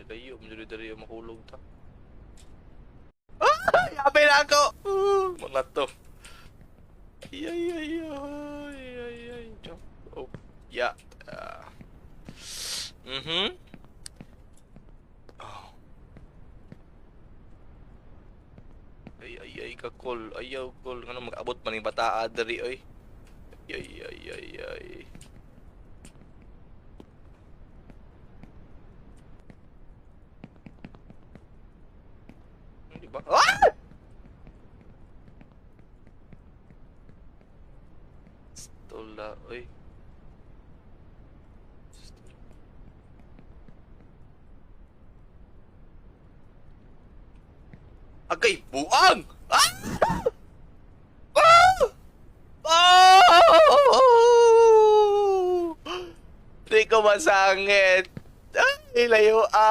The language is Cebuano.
Layo, medyo diri makulog ta. Ah! Yabi na ako! Mga to. Ay, ay, ay, ay, ay, ay. Jump. Oh, yeah. Oh. Ay, ay, ay, kakol. Ayaw, kol. Ano, mag-abot man yung bataa diri, oy. Ay, ay, ay, ay. Di ba? Ah! Stola, oy. Stola. Agay, buang! Ah! Ah! Oh! Di ko masangit. Ay, layo ah.